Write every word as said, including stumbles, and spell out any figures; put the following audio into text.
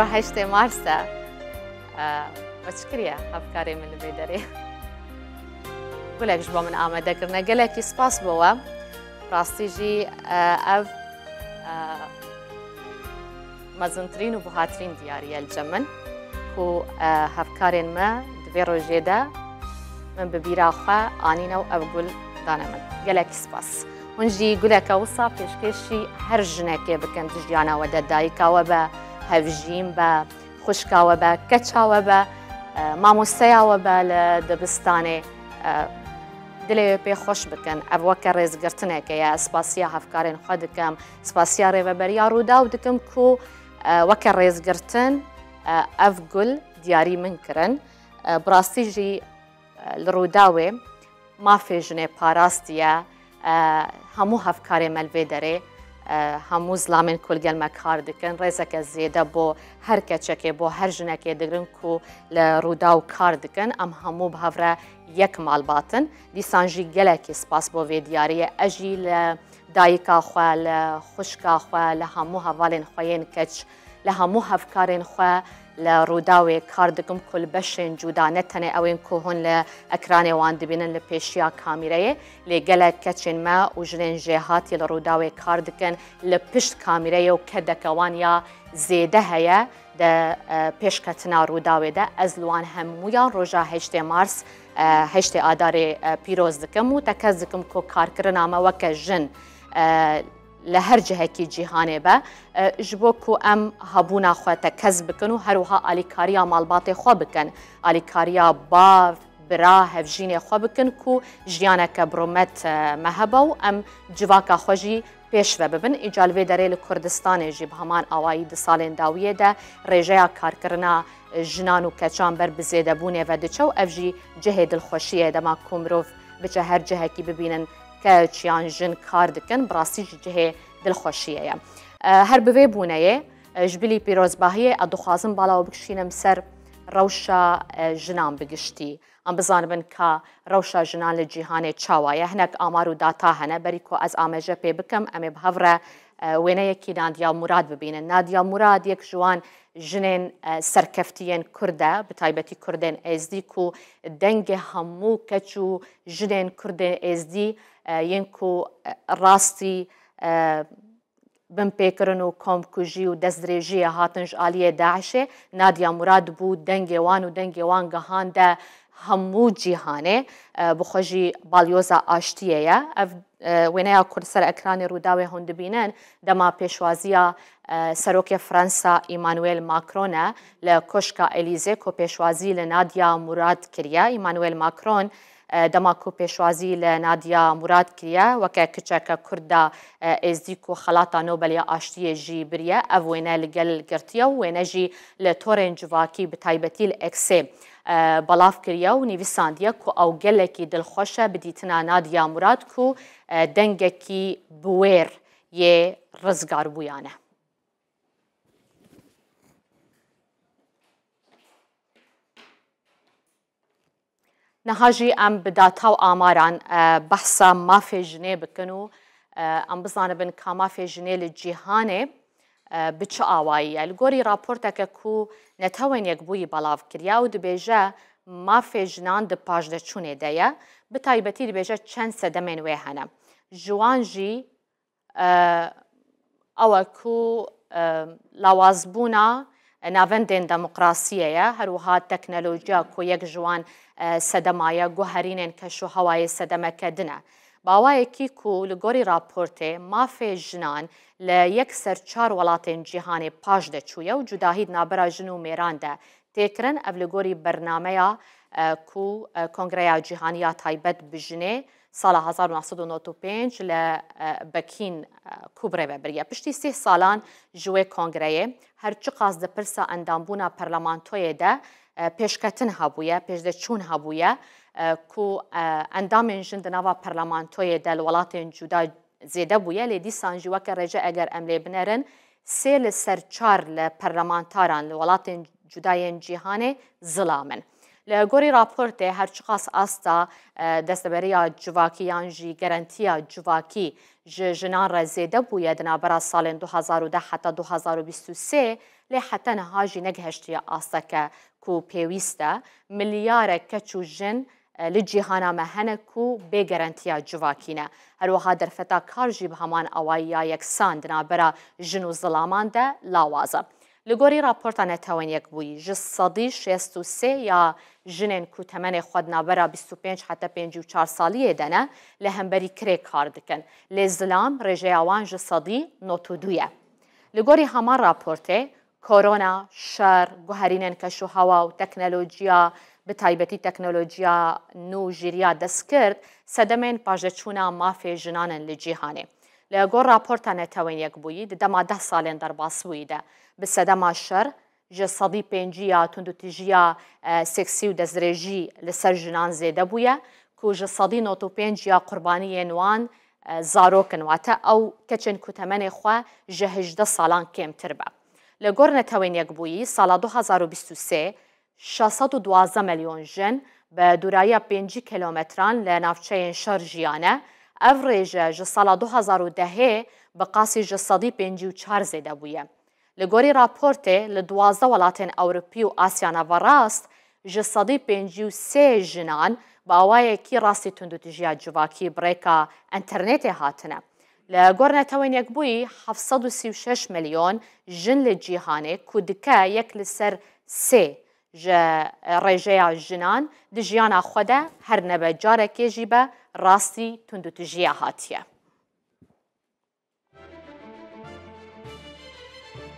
Heştê Mars e. E, we çi kiriye hevkarê min li vê derê? Gulek ji bo min amade kirine. Gelekî spas bo we. Rastî jî, e, ev, e, mezintirîn û buhatirîn diyarî ye li cem min ku, e, hevkarên me di vê rojê de min bi bîra xwe anîne û ev gul dane min. Gelekî spas. Hûn jî guleke wisa pêşkêşî her jinekê bikin di jiyana we de, dayika we be, hevjîn be, xwişka we be, keça we be, e, mamosteya we be li dibistanê, e, dilê wê pê xweş bikin. Ev weke rêzgirtineke ye. Ez spasiya hevkarên xwe dikim, spasiya Rêveberiya Rûdaw dikim ku, e, weke rêzgirtin, e, ev gul diyarî min kirin. E, bi rastî jî, e, li Rûdawê mafê jinê parastiye, e, hemû hevkarê me li vê derê, e, hemû zilamên ku li gel me kar dikin, rêzeke zêde bo her keçekê, bo her jinekê digirin ku li Rûdaw kar dikin. Em hemû bi hev re yek malbat in. Dîsan jî gelekî spas bo vê diyariyê. Ez jî li dayika xwe, li xwişka xwe, li hemû hevalên xwe yên keç, li hemû hevkarên xwe li Rûdawê kar dikim ku li beşên cuda, ne tenê ew ên ku hûn li ekranê wan dibînin li pêşiya kamîreyê, lê gelek keçên me û jinên jêhatî li Rûdawê kar dikin, li pişt kamîreyê û kedeke wan ya zêde heye di, e, pêşketina Rûdawê de. Ez li wan hemûyan roja heştê Mars, e, heştê Adarê, e, pîroz dikim û tekez dikim ku karkirina me weke jin, e, li her cihekî cîhanê be, e, ji bo ku em hebûna xwe tekez bikin û her wiha alîkariya malbatê xwe bikin, alîkariya bav, bira, hevjînê xwe bikin ku jiyaneke bi rûmet, e, me hebe û em civaka xwe jî pêş ve bibin. Îca li vê derê li Kurdistanê jî bi heman awayî di salên dawiyê de rêjeya karkirina jinan û keçan ber bi zêdebûnê ve diçe û ev jî cihê dilxweşiyê ye. Dema ku mirov biçe her cihekî bibînin keç yan jin kar dikin, bi rastî jî cihê dilxweşiyê ye. E, her bi vê bûneyê, e, ji bilî pîrozbahiyê ez dixwazim bala we bikişînim ser rewşa, e, jinan bi giştî. Em bizanibin ka rewşa jinan li cîhanê çawa ye. Hinek amar û data hene. Berî ku ez ameje pê bikim, em ê bi hev re, e, wêneyekî Nadia Murad bibînin. Nadia Murad yek ji wan jinên, e, serkeftiyên Kurd e, bi taybetî Kurdên Êzdî ku dengê hemû keç û jinên Kurdên Êzdî, e, yên ku, e, rastî, e, binpêkirin û komkujî û destdirêjiyê hatin ji aliyê DAIŞê, Nadia Murad bû dengê wan û dengê wan gihande hemû cîhanê, e, bi xwe jî balyoza aştiyê ye. Ev, e, wêneya ku li ser ekranê Rûdawê hûn dibînin, dema pêşwaziya, e, Serokê Fransa Emmanuel Macron e li Koşka Elîze ku pêşwazî li Nadia Murad kiriye. Emmanuel Macron, e, dema ku pêşwazî li Nadia Murad kiriye, weke kiçeke Kurd de, e, Êzdî ku Xelata Nobel ya Aştiyê jî biriye, ev wêne li gel girtiye û wêne jî li torên civakî, bi taybetî li Eksê, e, belav kiriye û nivîsandiye ku ew gelekî dilxweş e bi dîtina Nadia Murad ku, e, dengekî bi wêr yê rizgarbûyan e. Niha jî em bi data û amaran, e, behsa mafê jinê bikin û, e, em bizanibin ka mafê jinê li cîhanê, e, bi çi awayî ye. Li gorî raporteke ku Netewên Yekbûyî belav kiriye û dibêje mafê jinan di paşdeçûnê de ye. Bi taybetî dibêje çend sedemên wê hene. Ji wan jî, e, ew e ku, e, lawazbûna navendên demokrasiyê ye, her wiha teknolojiya ku yek ji wan, e, sedema ye, guherînên keş û hewayê sedemeke din e. Bi awayekî ku li gorî raportê mafê jinan li yek ser çar welatên cîhanê paş de çûye û cudahî di navbera jin û mêran de tê kirin. Ev li gorî bernameya, e, ku, e, Kongreya Cîhanî ya Taybet bi Jinê sala hezar û neh sed û nod û pênc li, e, Bekîn, e, ku bi rê ve biriye. Piştî sih salan ji wê kongreyê, her çiqas di pirsa endambûna parlamentoyê de, e, pêşketin hebûye, pêşdeçûn hebûye, e, ku, e, endamên jin di nava parlamentoyê de li welatên cuda zêde bûye, lê dîsan jî weke rêje eger em lê binerin, sê li ser çar li parlamentaran li welatên cuda yên cîhanê zilam in. Li gorî raportê, her çiqas asta, e, desteberiya civakî yan jî garantiya civakî ji jinan re zêde bûye di navbera salên du hazar û deh heta du hazar û bîst û sê, Lê heta niha jî negihiştiye asteke ku pêwîst e. Milyarek keç û jin li cîhana me hene ku bê garantiya civakî ne. Her wiha derfeta kar jî bi heman awayî ya yeksan di navbera jin û zilaman de lawaz e. Li gorî raporta Netewên Yekbûyî, ji sedî şêst û sê ya jinên ku temenê xwe di navbera bîst û pênc heta pêncî û çar saliyê de ne, li hemberî kirê kar dikin. Lê zilam rêjeya wan ji sedî nod û du ye. Li gorî heman raportê, korona, şer, guherînên keşûhewa û teknolojiya, bi taybetî teknolojiya nû jêriya destkirt, sedemên paşdeçûna mafê jinan in li cîhanê. Li gor raporta Netewên Yekbûyî, di dema deh salên derbasbûyî de bi sedema şer ji sedî pêncî ya tundûtijiya, e, seksî û destdirêjî li ser jinan zêde bûye, ku ji sedî nod û pênc ya qurbaniyên wan, e, zarok in, wate ew keçên ku temenê xwe ji hejdeh salan kêmtir be. Li gor Netewên Yekbûyî, sala du hazar û bîst û sê, şeş sed û duwazdeh milyon jin bi dûrayiya pêncî kilometran li navçeyên şer jiyane. Ev rêje ji sala du hazar û dehê bi qasî ji sedî pêncî û çar zêde bûye. Li gorî raportê, li duwazdeh welatên Ewropî û Asya Naverast ji sedî pêncî û sê jinan bi awayekî rastî tundûtijiya civakî bi rêka înternetê hatine. Li gor Netewên Yekbûyî, heft sed û sî û şeş milyon jin li cîhanê, ku dike yek li ser sê ji rêjeya jinan di jiyana xwe de, her nebe carekê jî be, rastî tundûtijiya hatiye.